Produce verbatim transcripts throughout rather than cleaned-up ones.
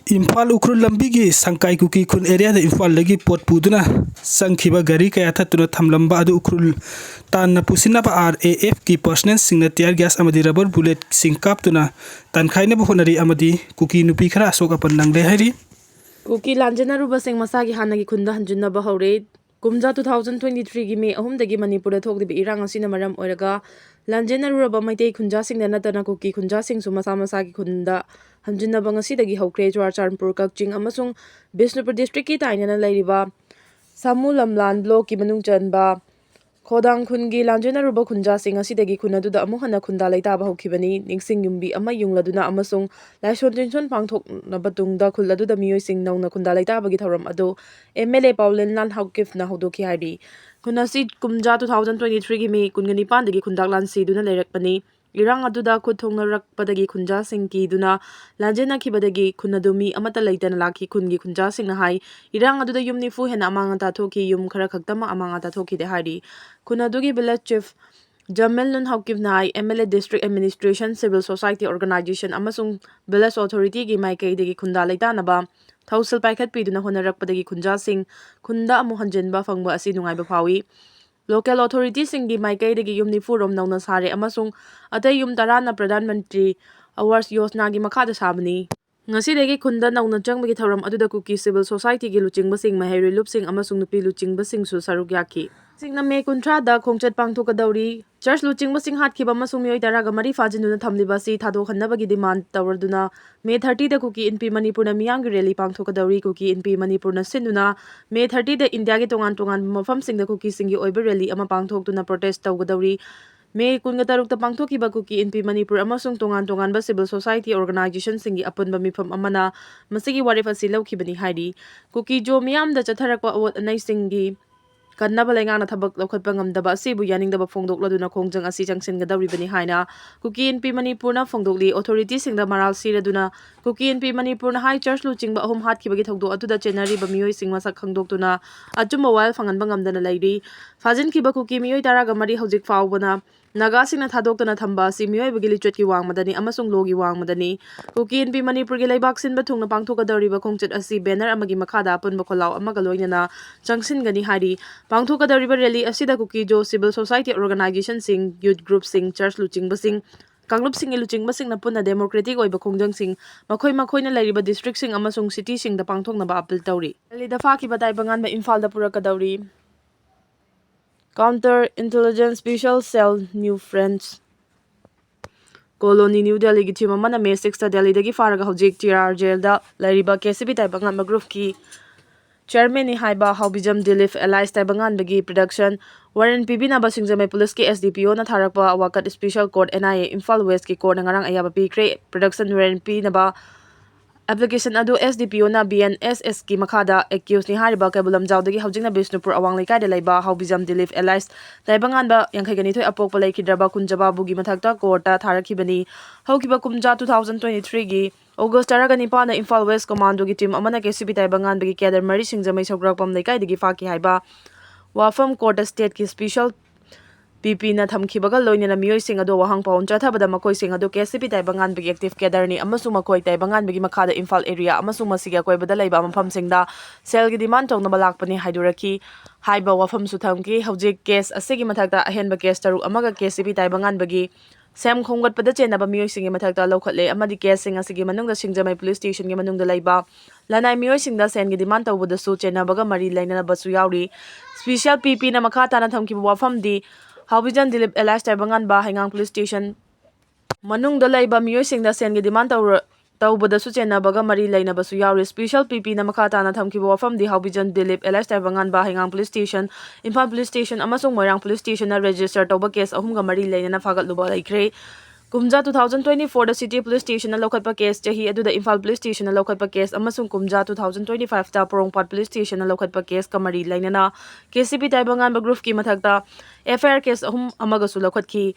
ꯏꯝꯐꯥꯜ ꯎꯈ꯭ꯔꯨꯜ ꯂꯝꯕꯤꯒꯤ ꯁꯪꯀꯥꯏ ꯀꯨꯀꯤ ꯈꯨꯟ ꯑꯦꯔꯤꯌꯥꯗ ꯏꯝꯐꯥꯜꯗꯒꯤ ꯄꯣꯠ ꯄꯨꯗꯨꯅ ꯆꯪꯈꯤꯕ ꯒꯥꯔꯤ ꯀꯌꯥ ꯊꯠꯇꯨꯅ ꯊꯝꯂꯝꯕ ꯑꯗꯨ ꯎꯈ꯭ꯔꯨꯜ ꯇꯥꯟꯅ ꯄꯨꯁꯤꯟꯅꯕ ꯑꯥꯔ ꯑꯦ ꯑꯦꯐꯀꯤ ꯄꯔꯁꯅꯦꯜꯁꯤꯡꯅ ꯇꯤꯌꯥꯔ ꯒ꯭ꯌꯥꯁ ꯑꯃꯗꯤ ꯔꯕꯔ ꯕꯨꯂꯦꯠꯁꯤꯡ ꯀꯥꯞꯇꯨꯅ ꯇꯥꯟꯈꯥꯏꯅꯕ ꯍꯣꯠꯅꯔꯤ ꯑꯃꯗꯤ ꯀꯨꯀꯤ ꯅꯨꯄꯤ ꯈꯔ ꯑꯁꯣꯛ ꯑꯄꯟ ꯅꯪꯂꯦ ꯍꯥꯏꯔꯤ꯫ ꯀꯨꯀꯤ ꯂꯥꯟꯖꯦꯟꯅꯔꯨꯕꯁꯤꯡ ꯃꯁꯥꯒꯤ ꯍꯥꯟꯅꯒꯤ ꯈꯨꯟꯗ ꯍꯟꯖꯤꯟꯅꯕ ꯍꯧꯔꯦ꯫ ꯀꯨꯝꯖꯥ two thousand twenty threeꯒꯤ ꯃꯦ ꯑꯍꯨꯝꯗꯒꯤ ꯃꯅꯤꯄꯨꯔꯗ ꯊꯣꯛꯂꯤꯕ ꯏꯔꯥꯡ ꯑꯁꯤꯅ ꯃꯔꯝ ꯑꯣꯏꯔꯒ ꯂꯥꯟꯖꯦꯟꯅꯔꯨꯔꯕ ꯃꯩꯇꯩ ꯈꯨꯟꯖꯥꯁꯤꯡꯗ ꯅꯠꯇꯅ ꯀꯨꯀꯤ ꯈꯨꯟꯖꯥꯁꯤꯡꯁꯨ ꯃꯁꯥ ꯃꯁꯥꯒꯤ ꯈꯨꯟꯗ ꯍꯟꯖꯤꯟꯅꯕ ꯉꯁꯤꯗꯒꯤ ꯍꯧꯈ꯭ꯔꯦ꯫ ꯆꯨꯔꯥꯆꯥꯟꯄꯨꯔ, ꯀꯛꯆꯤꯡ ꯑꯃꯁꯨꯡ ꯕꯤꯁꯅꯨꯄꯨꯔ ꯗꯤꯁꯇ꯭ꯔꯤꯛꯀꯤ ꯇꯥꯏꯅꯅ ꯂꯩꯔꯤꯕ ꯁꯥꯃꯨ ꯂꯝꯂꯥꯟ ꯕ꯭ꯂꯣꯛꯀꯤ ꯃꯅꯨꯡ ꯆꯟꯕ ꯈꯣꯗꯥꯡ ꯈꯨꯟꯒꯤ ꯂꯥꯟꯖꯦꯟꯅꯔꯨꯕ ꯈꯨꯟꯖꯥꯁꯤꯡ ꯑꯁꯤꯗꯒꯤ ꯈꯨꯟ ꯑꯗꯨꯗ ꯑꯃꯨꯛ ꯍꯟꯅ ꯈꯨꯟꯗꯥ ꯂꯩꯇꯥꯕ ꯍꯧꯈꯤꯕꯅꯤ꯫ ꯅꯤꯡꯁꯤꯡ ꯌꯨꯝꯕꯤ ꯑꯃ ꯌꯨꯡꯂꯗꯨꯅ ꯑꯃꯁꯨꯡ ꯂꯥꯏꯁꯣꯟ ꯇꯤꯟꯁꯣꯟ ꯄꯥꯡꯊꯣꯛꯅꯕ ꯇꯨꯡꯗ ꯈꯨꯜ ꯑꯗꯨꯗ ꯃꯤꯑꯣꯏꯁꯤꯡ ꯅꯧꯅ ꯈꯨꯟꯗꯥ ꯂꯩꯇꯥꯕꯒꯤ ꯊꯧꯔꯝ ꯑꯗꯨ ꯑꯦꯝ ꯑꯦꯜ ꯑꯦ ꯄꯥꯎꯂꯦꯟ ꯂꯥꯟ ꯍꯥꯎꯀꯤꯞꯅ ꯍꯧꯗꯣꯛꯈꯤ ꯍꯥꯏꯔꯤ꯫ ꯈꯨꯟ ꯑꯁꯤ ꯀꯨꯝꯖꯥ two thousand twenty threeꯒꯤ ꯃꯦ ꯀꯨꯟꯒ ꯅꯤꯄꯥꯟꯗꯒꯤ ꯈꯨꯟꯗꯥꯛ ꯂꯥꯟꯁꯤꯗꯨꯅ ꯂꯩꯔꯛꯄꯅꯤ꯫ ꯏꯔꯥꯡ ꯑꯗꯨꯗ ꯈꯨꯠ ꯊꯣꯡꯅꯔꯛꯄꯗꯒꯤ ꯈꯨꯟꯖꯥꯁꯤꯡ ꯀꯤꯗꯨꯅ ꯂꯥꯟꯖꯦꯟꯅꯈꯤꯕꯗꯒꯤ ꯈꯨꯟ ꯑꯗꯨ ꯃꯤ ꯑꯃꯠꯇ ꯂꯩꯇꯅ ꯂꯥꯛꯈꯤ꯫ ꯈꯨꯟꯒꯤ ꯈꯨꯟꯖꯥꯁꯤꯡꯅ ꯍꯥꯏ, ꯏꯔꯥꯡ ꯑꯗꯨꯗ ꯌꯨꯝ ꯅꯤꯐꯨ ꯍꯦꯟꯅ ꯑꯃꯥꯡ ꯑꯇꯥ ꯊꯣꯛꯈꯤ, ꯌꯨꯝ ꯈꯔ ꯈꯛꯇꯃꯛ ꯑꯃꯥꯡ ꯑꯇꯥ ꯊꯣꯛꯈꯤꯗꯦ ꯍꯥꯏꯔꯤ꯫ ꯈꯨꯟ ꯑꯗꯨꯒꯤ ꯚꯤꯂꯦꯖ ꯆꯤꯐ ꯖꯃꯤꯜ ꯅꯨꯟ ꯍꯥꯎꯀꯤꯞꯅ ꯍꯥꯏ, M L A, district administration, civil society organisation ꯑꯃꯁꯨꯡ ꯚꯤꯂꯦꯖ ꯑꯣꯊꯣꯔꯤꯇꯤꯒꯤ ꯃꯥꯏꯀꯩꯗꯒꯤ ꯈꯨꯟꯗꯥ ꯂꯩꯇꯥꯅꯕ ꯊꯧꯁꯤꯜ ꯄꯥꯏꯈꯠꯄꯤꯗꯨꯅ ꯍꯣꯠꯅꯔꯛꯄꯗꯒꯤ ꯈꯨꯟꯖꯥꯁꯤꯡ ꯈꯨꯟꯗ ꯑꯃꯨꯛ ꯍꯟꯖꯤꯟꯕ ꯐꯪꯕ ꯑꯁꯤ ꯅꯨꯡꯉꯥꯏꯕ ꯐꯥꯎꯏ꯫ ꯂꯣꯀꯦꯜ ꯑꯣꯊꯣꯔꯤꯇꯤꯁꯤꯡꯒꯤ ꯃꯥꯏꯀꯩꯗꯒꯤ ꯌꯨꯝ ꯅꯤꯐꯨ ꯔꯣꯝ ꯅꯧꯅ ꯁꯥꯔꯦ ꯑꯃꯁꯨꯡ ꯑꯇꯩ ꯌꯨꯝ ꯇꯔꯥꯅ ꯄ꯭ꯔꯙꯥꯟ ꯃꯟꯇ꯭ꯔꯤ ꯑꯋꯥꯁ ꯌꯣꯖꯅꯥꯒꯤ ꯃꯈꯥꯗ ꯁꯥꯕꯅꯤ꯫ ꯉꯁꯤꯗꯒꯤ ꯈꯨꯟꯗ ꯅꯧꯅ ꯆꯪꯕꯒꯤ ꯊꯧꯔꯝ ꯑꯗꯨꯗ ꯀꯨꯀꯤ ꯁꯤꯚꯤꯜ ꯁꯣꯁꯥꯏꯇꯤꯒꯤ ꯂꯨꯆꯤꯡꯕꯁꯤꯡ, ꯃꯍꯩꯔꯣꯏ ꯂꯨꯞꯁꯤꯡ ꯑꯃꯁꯨꯡ ꯅꯨꯄꯤ ꯂꯨꯆꯤꯡꯕꯁꯤꯡꯁꯨ ꯁꯔꯨꯛ ꯌꯥꯈꯤ꯫ ꯁꯤꯡꯅ ꯃꯦ ꯀꯨꯟꯊ꯭ꯔꯥꯗ ꯈꯣꯡꯆꯠ ꯄꯥꯡꯊꯣꯛꯀꯗꯧꯔꯤ꯫ ꯆꯔꯆ ꯂꯨꯆꯤꯡꯕꯁꯤꯡ ꯍꯥꯠꯈꯤꯕ ꯑꯃꯁꯨꯡ ꯃꯤꯑꯣꯏ ꯇꯔꯥꯒ ꯃꯔꯤ ꯐꯥꯖꯤꯟꯗꯨꯅ ꯊꯝꯂꯤꯕ ꯑꯁꯤ ꯊꯥꯗꯣꯛꯍꯟꯅꯕꯒꯤ ꯗꯤꯃꯥꯟ ꯇꯧꯔꯗꯨꯅ ꯃꯦ thirtyꯗ ꯀꯨꯀꯤ ꯏꯟꯄꯤ ꯃꯅꯤꯄꯨꯔꯅ ꯃꯤꯌꯥꯝꯒꯤ ꯔꯦꯂꯤ ꯄꯥꯡꯊꯣꯛꯀꯗꯧꯔꯤ꯫ ꯀꯨꯀꯤ ꯏꯟꯄꯤ ꯃꯅꯤꯄꯨꯔꯅ ꯁꯤꯟꯗꯨꯅ ꯃꯦ thirtyꯗ ꯏꯟꯗꯤꯌꯥꯒꯤ ꯇꯣꯉꯥꯟ ꯇꯣꯉꯥꯟꯕ ꯃꯐꯝꯁꯤꯡꯗ ꯀꯨꯀꯤꯁꯤꯡꯒꯤ ꯑꯣꯏꯕ ꯔꯦꯂꯤ ꯑꯃ ꯄꯥꯡꯊꯣꯛꯇꯨꯅ ꯄ꯭ꯔꯣꯇꯦꯁ ꯇꯧꯒꯗꯧꯔꯤ꯫ ꯃꯦ ꯀꯨꯟꯒ ꯇꯔꯨꯛꯇ ꯄꯥꯡꯊꯣꯛꯈꯤꯕ ꯀꯨꯀꯤ ꯏꯟꯄꯤ ꯃꯅꯤꯄꯨꯔ ꯑꯃꯁꯨꯡ ꯇꯣꯉꯥꯟ ꯇꯣꯉꯥꯟꯕ ꯁꯤꯚꯤꯜ ꯁꯣꯁꯥꯏꯇꯤ ꯑꯣꯔꯒꯅꯥꯏꯖꯦꯁꯟꯁꯤꯡꯒꯤ ꯑꯄꯨꯟꯕ ꯃꯤꯐꯝ ꯑꯃꯅ ꯃꯁꯤꯒꯤ ꯋꯥꯔꯦꯞ ꯑꯁꯤ ꯂꯧꯈꯤꯕꯅꯤ ꯍꯥꯏꯔꯤ꯫ ꯀꯨꯀꯤ ꯖꯣ ꯃꯤꯌꯥꯝꯗ ꯆꯠꯊꯔꯛꯄ ꯑꯋꯣꯠ ꯑꯅꯩꯁꯤꯡꯒꯤ ꯀꯟꯅꯕ ꯂꯩꯉꯥꯛꯅ ꯊꯕꯛ ꯂꯧꯈꯠꯄ ꯉꯝꯗꯕ ꯑꯁꯤꯕꯨ ꯌꯥꯅꯤꯡꯗꯕ ꯐꯣꯡꯗꯣꯛꯂꯗꯨꯅ ꯈꯣꯡꯖꯪ ꯑꯁꯤ ꯆꯪꯁꯤꯟꯒꯗꯧꯔꯤꯕꯅꯤ ꯍꯥꯏꯅ ꯀꯨꯀꯤ ꯏꯟꯄꯤ ꯃꯅꯤꯄꯨꯔꯅ ꯐꯣꯡꯗꯣꯛꯂꯤ꯫ ꯑꯣꯊꯣꯔꯤꯇꯤꯁꯤꯡꯗ ꯃꯔꯥꯜ ꯁꯤꯔꯗꯨꯅ ꯀꯨꯀꯤ ꯏꯟꯄꯤ ꯃꯅꯤꯄꯨꯔꯅ ꯍꯥꯏ, ꯆꯔꯆ ꯂꯨꯆꯤꯡꯕ ꯑꯍꯨꯝ ꯍꯥꯠꯈꯤꯕꯒꯤ ꯊꯧꯗꯣꯛ ꯑꯗꯨꯗ ꯆꯦꯟꯅꯔꯤꯕ ꯃꯤꯑꯣꯏꯁꯤꯡ ꯃꯁꯛ ꯈꯪꯗꯣꯛꯇꯨꯅ ꯑꯆꯨꯝꯕ ꯋꯥꯌꯦꯜ ꯐꯪꯍꯟꯕ ꯉꯝꯗꯅ ꯂꯩꯔꯤ꯫ ꯐꯥꯖꯤꯟꯈꯤꯕ ꯀꯨꯀꯤ ꯃꯤꯑꯣꯏ ꯇꯔꯥꯒ ꯃꯔꯤ ꯍꯧꯖꯤꯛ ꯐꯥꯎꯕꯅ ꯅꯥꯒꯥꯁꯤꯡꯅ ꯊꯥꯗꯣꯛꯇꯅ ꯊꯝꯕ ꯑꯁꯤ ꯃꯤꯑꯣꯏꯕꯒꯤ ꯂꯤꯆꯠꯀꯤ ꯋꯥꯡꯃꯗꯅꯤ ꯑꯃꯁꯨꯡ ꯂꯣꯒꯤ ꯋꯥꯡꯃꯗꯅꯤ꯫ ꯀꯨꯀꯤ ꯏꯟꯄꯤ ꯃꯅꯤꯄꯨꯔꯒꯤ ꯂꯩꯕꯥꯛ ꯁꯤꯟꯕ ꯊꯨꯡꯅ ꯄꯥꯡꯊꯣꯛꯀꯗꯧꯔꯤꯕ ꯈꯣꯡꯆꯠ ꯑꯁꯤ ꯕꯦꯅꯔ ꯑꯃꯒꯤ ꯃꯈꯥꯗ ꯑꯄꯨꯟꯕ ꯈꯣꯜꯂꯥꯎ ꯑꯃꯒ ꯂꯣꯏꯅꯅ ꯆꯪꯁꯤꯟꯒꯅꯤ ꯍꯥꯏꯔꯤ꯫ ꯄꯥꯡꯊꯣꯛꯀꯗꯧꯔꯤꯕ ꯔꯦꯂꯤ ꯑꯁꯤꯗ ꯀꯨꯀꯤꯖꯣ civil society organization ꯁꯤꯡ, youth group ꯁꯤꯡ, church ꯂꯨꯆꯤꯡꯕꯁꯤꯡ, ꯀꯥꯡꯂꯨꯞꯁꯤꯡꯒꯤ ꯂꯨꯆꯤꯡꯕꯁꯤꯡꯅ ꯄꯨꯟꯅ democratic ꯑꯣꯏꯕ ꯈꯣꯡꯖꯪꯁꯤꯡ ꯃꯈꯣꯏ ꯃꯈꯣꯏꯅ ꯂꯩꯔꯤꯕ district ꯁꯤꯡ ꯑꯃꯁꯨꯡ city ꯁꯤꯡꯗ ꯄꯥꯡꯊꯣꯛꯅꯕ appeal ꯇꯧꯔꯤ꯫ ꯔꯦꯂꯤꯗ ꯐꯥꯈꯤꯕ ꯇꯥꯏꯕꯪꯉꯥꯟꯕ ꯏꯝꯐꯥꯜꯗ ꯄꯨꯔꯛꯀꯗꯧꯔꯤ꯫ Counter Intelligence Special Cell, New Friends Colony, New Delhi ꯒꯤ team ꯑꯃꯅ May six ꯇ ꯗꯦꯜꯂꯤꯗꯒꯤ ꯐꯥꯔꯒ ꯍꯧꯖꯤꯛ ꯇꯤꯔꯥꯔ ꯖꯦꯜꯗ ꯂꯩꯔꯤꯕ ꯀꯦ ꯁꯤ ꯕꯤ ꯇꯥꯏꯕꯪꯉꯥꯟꯕ group ꯀꯤ chairman ꯅꯤ ꯍꯥꯏꯕ ꯍꯥꯎꯕꯤꯖꯝ ꯗꯤꯂꯤꯞ alias ꯇꯥꯏꯕꯪꯉꯥꯟꯕꯒꯤ production warrant ꯄꯤꯕꯤꯅꯕ ꯁꯤꯡꯖꯃꯩ police ꯀꯤ S D P O ꯅ ꯊꯥꯔꯛꯄ ꯋꯥꯀꯠ special court N I A Imphal West ꯀꯤ court ꯅ ꯉꯔꯥꯡ ꯑꯌꯥꯕ ꯄꯤꯈ꯭ꯔꯦ꯫ Production warrant ꯄꯤꯅꯕ application ꯑꯗꯨ S D P O ꯅ B N S S ꯀꯤ ꯃꯈꯥꯗ accused ꯅꯤ ꯍꯥꯏꯔꯤꯕ ꯀꯩꯕꯨꯜ ꯂꯝꯖꯥꯎꯗꯒꯤ ꯍꯧꯖꯤꯛꯅ ꯕꯤꯁꯅꯨꯄꯨꯔ ꯑꯋꯥꯡ ꯂꯩꯀꯥꯏꯗ ꯂꯩꯕ ꯍꯥꯎꯕꯤꯖꯝ ꯗꯤꯂꯤꯞ alias ꯇꯥꯏꯕꯪꯉꯥꯟꯕ ꯌꯥꯡꯈꯩꯒ ꯅꯤꯊꯣꯏ ꯑꯄꯣꯛꯄ ꯂꯩꯈꯤꯗ꯭ꯔꯕ ꯀꯨꯟꯖꯕꯥꯕꯨꯒꯤ ꯃꯊꯛꯇ court ꯇ ꯊꯥꯔꯛꯈꯤꯕꯅꯤ꯫ ꯍꯧꯈꯤꯕ ꯀꯨꯝꯖꯥ two thousand twenty three ꯒꯤ August ꯇꯔꯥꯒ ꯅꯤꯄꯥꯟꯗ ꯏꯝꯐꯥꯜ West commando ꯒꯤ team ꯑꯃꯅ ꯀꯦ ꯁꯤ ꯕꯤ ꯇꯥꯏꯕꯪꯉꯥꯟꯕꯒꯤ cadre ꯃꯔꯤ ꯁꯤꯡꯖꯃꯩ ꯁꯧꯒ꯭ꯔꯥꯛꯄꯝ ꯂꯩꯀꯥꯏꯗꯒꯤ ꯐꯥꯈꯤ ꯍꯥꯏꯕ ꯋꯥꯐꯝ court ꯇ state ꯀꯤ special P P ꯅ ꯊꯝꯈꯤꯕꯒ ꯂꯣꯏꯅꯅ ꯃꯤꯑꯣꯏꯁꯤꯡ ꯑꯗꯨ ꯋꯥꯍꯪ ꯄꯥꯎꯟ ꯆꯠꯊꯕꯗ ꯃꯈꯣꯏꯁꯤꯡ ꯑꯗꯨ K C B ꯇꯥꯏꯕꯪꯉꯥꯟꯕꯒꯤ active cadre ꯅꯤ ꯑꯃꯁꯨꯡ ꯃꯈꯣꯏ ꯇꯥꯏꯕꯪꯉꯥꯟꯕꯒꯤ ꯃꯈꯥꯗ ꯏꯝꯐꯥꯜ area ꯑꯃꯁꯨꯡ ꯃꯁꯤꯒꯤ ꯑꯀꯣꯏꯕꯗ ꯂꯩꯕ ꯃꯐꯝꯁꯤꯡꯗ cell ꯒꯤ demand ꯇꯧꯅꯕ ꯂꯥꯛꯄꯅꯤ ꯍꯥꯏꯗꯣꯔꯛꯈꯤ ꯍꯥꯏꯕ ꯋꯥꯐꯝꯁꯨ ꯊꯝꯈꯤ꯫ ꯍꯧꯖꯤꯛ case ꯑꯁꯤꯒꯤ ꯃꯊꯛꯇ ꯑꯍꯦꯟꯕ case ꯇꯔꯨꯛ ꯑꯃꯒ ꯀꯦ ꯁꯤ ꯕꯤ ꯇꯥꯏꯕꯪꯉꯥꯟꯕꯒꯤ ꯁꯦꯝ ꯈꯣꯝꯒꯠꯄꯗ ꯆꯦꯟꯅꯕ ꯃꯤꯑꯣꯏꯁꯤꯡꯒꯤ ꯃꯊꯛꯇ ꯂꯧꯈꯠꯂꯦ ꯑꯃꯗꯤ case ꯁꯤꯡ ꯑꯁꯤꯒꯤ ꯃꯅꯨꯡꯗ ꯁꯤꯡꯖꯃꯩ police station ꯒꯤ ꯃꯅꯨꯡꯗ ꯂꯩꯕ ꯂꯅꯥꯏ ꯃꯤꯑꯣꯏꯁꯤꯡꯗ ꯁꯦꯜꯒꯤ demand ꯇꯧꯕꯗꯁꯨ ꯆꯦꯟꯅꯕꯒ ꯃꯔꯤ ꯂꯩꯅꯕꯁꯨ ꯌꯥꯎꯔꯤ꯫ Special P P ꯅ ꯃꯈꯥ ꯇꯥꯅ ꯊꯝꯈꯤꯕ ꯋꯥꯐꯝꯗꯤ, ꯍꯥꯎꯕꯤꯖꯝ ꯗꯤꯂꯤꯞ alias ꯇꯥꯏꯕꯪꯉꯥꯟꯕ ꯍꯩꯉꯥꯡ police station ꯃꯅꯨꯡꯗ ꯂꯩꯕ ꯃꯤꯑꯣꯏꯁꯤꯡꯗ ꯁꯦꯜꯒꯤ demand ꯇꯧꯔ-, ꯇꯧꯕꯗꯁꯨ ꯆꯦꯟꯅꯕꯒ ꯃꯔꯤ ꯂꯩꯅꯕꯁꯨ ꯌꯥꯎꯔꯤ꯫ Special P P ꯅ ꯃꯈꯥ ꯇꯥꯅ ꯊꯝꯈꯤꯕ ꯋꯥꯐꯝꯗꯤ, ꯍꯥꯎꯕꯤꯖꯝ Dilip alias ꯇꯥꯏꯕꯪꯉꯥꯟꯕ ꯍꯩꯉꯥꯡ police station, Imphal police station ꯑꯃꯁꯨꯡ ꯃꯣꯏꯔꯥꯡ police station ꯅ register ꯇꯧꯕ case ꯑꯍꯨꯝꯒ ꯃꯔꯤ ꯂꯩꯅꯅ ꯐꯥꯒꯠꯂꯨꯕ ꯂꯩꯈ꯭ꯔꯦ꯫ ꯀꯨꯝꯖꯥ two thousand twenty four ꯗ city police station ꯅ ꯂꯧꯈꯠꯄ case, ꯆꯍꯤ ꯑꯗꯨꯗ ꯏꯝꯐꯥꯜ police station ꯅ ꯂꯧꯈꯠꯄ case ꯑꯃꯁꯨꯡ ꯀꯨꯝꯖꯥ two thousand twenty five ꯇ ꯄꯣꯔꯣꯝꯄꯥꯠ police station ꯅ ꯂꯧꯈꯠꯄ case ꯀ ꯃꯔꯤ ꯂꯩꯅꯅ ꯀꯦ ꯁꯤ ꯕꯤ ꯇꯥꯏꯕꯪꯉꯥꯟꯕ group ꯀꯤ ꯃꯊꯛꯇ F I R case ꯑꯍꯨꯝ ꯑꯃꯒꯁꯨ ꯂꯧꯈꯠꯈꯤ꯫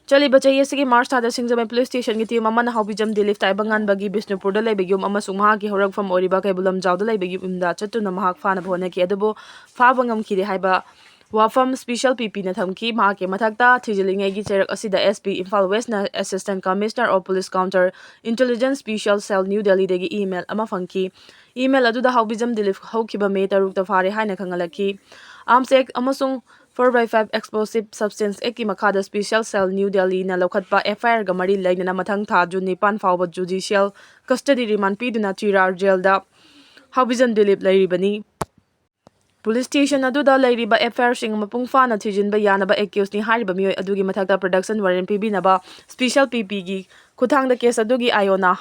ꯆꯠꯂꯤꯕ ꯆꯍꯤ ꯑꯁꯤꯒꯤ March ꯊꯥꯗ ꯁꯤꯡꯖꯃꯩ police station ꯒꯤ team ꯑꯃꯅ ꯍꯥꯎꯕꯤꯖꯝ ꯗꯤꯂꯤꯞ ꯇꯥꯏꯕꯪꯉꯥꯟꯕꯒꯤ ꯕꯤꯁꯅꯨꯄꯨꯔꯗ ꯂꯩꯕ ꯌꯨꯝ ꯑꯃꯁꯨꯡ ꯃꯍꯥꯛꯀꯤ ꯍꯧꯔꯛꯐꯝ ꯑꯣꯏꯔꯤꯕ ꯀꯩꯕꯨꯜ ꯂꯝꯖꯥꯎꯗ ꯂꯩꯕ ꯌꯨꯝꯗ ꯆꯠꯇꯨꯅ ꯃꯍꯥꯛ ꯐꯥꯅꯕ ꯍꯣꯠꯅꯈꯤ, ꯑꯗꯨꯕꯨ ꯐꯥꯕ ꯉꯝꯈꯤꯗꯦ ꯍꯥꯏꯕ ꯋꯥꯐꯝ ꯁ꯭ꯄꯤꯁꯦꯜ ꯄꯤ ꯄꯤꯅ ꯊꯝꯈꯤ꯫ ꯃꯍꯥꯛꯀꯤ ꯃꯊꯛꯇ ꯊꯤꯖꯤꯜꯂꯤꯉꯩꯒꯤ ꯆꯩꯔꯛ ꯑꯁꯤꯗ S P Imphal ꯋꯦꯁꯅ Assistant Commissioner of Police Counter Intelligence Special Cell New Delhiꯗꯒꯤ email ꯑꯃ ꯐꯪꯈꯤ꯫ Email ꯑꯗꯨꯗ ꯍꯥꯎꯕꯤꯖꯝ ꯗꯤꯂꯤꯞ ꯍꯧꯈꯤꯕ ꯃꯦ ꯇꯔꯨꯛꯇ ꯐꯥꯔꯦ ꯍꯥꯏꯅ ꯈꯪꯍꯜꯂꯛꯈꯤ꯫ Arms Act ꯑꯃꯁꯨꯡ four by five Explosive Substance Actꯀꯤ ꯃꯈꯥꯗ Special Cell New Delhiꯅ ꯂꯧꯈꯠꯄ F I Rꯒ ꯃꯔꯤ ꯂꯩꯅꯅ ꯃꯊꯪ ꯊꯥ ꯖꯨꯟ ꯅꯤꯄꯥꯟ ꯐꯥꯎꯕ judicial custody remand ꯄꯤꯗꯨꯅ ꯆꯤꯔꯥꯔ ꯖꯦꯜꯗ ꯍꯥꯎꯕꯤꯖꯝ ꯗꯤꯂꯤꯞ ꯂꯩꯔꯤꯕꯅꯤ꯫ ꯄꯨꯂꯤꯁ ꯁ꯭ꯇꯦꯁꯟ ꯑꯗꯨꯗ ꯂꯩꯔꯤꯕ F I Rꯁꯤꯡ ꯃꯄꯨꯡ ꯐꯥꯅ ꯊꯤꯖꯤꯟꯕ ꯌꯥꯅꯕ accusedꯅꯤ ꯍꯥꯏꯔꯤꯕ ꯃꯤꯑꯣꯏ ꯑꯗꯨꯒꯤ ꯃꯊꯛꯇ production warrant ꯄꯤꯕꯤꯅꯕ Special P Pꯒꯤ ꯈꯨꯠꯊꯥꯡꯗ case ꯑꯗꯨꯒꯤ ꯑꯥꯏꯑꯣꯅ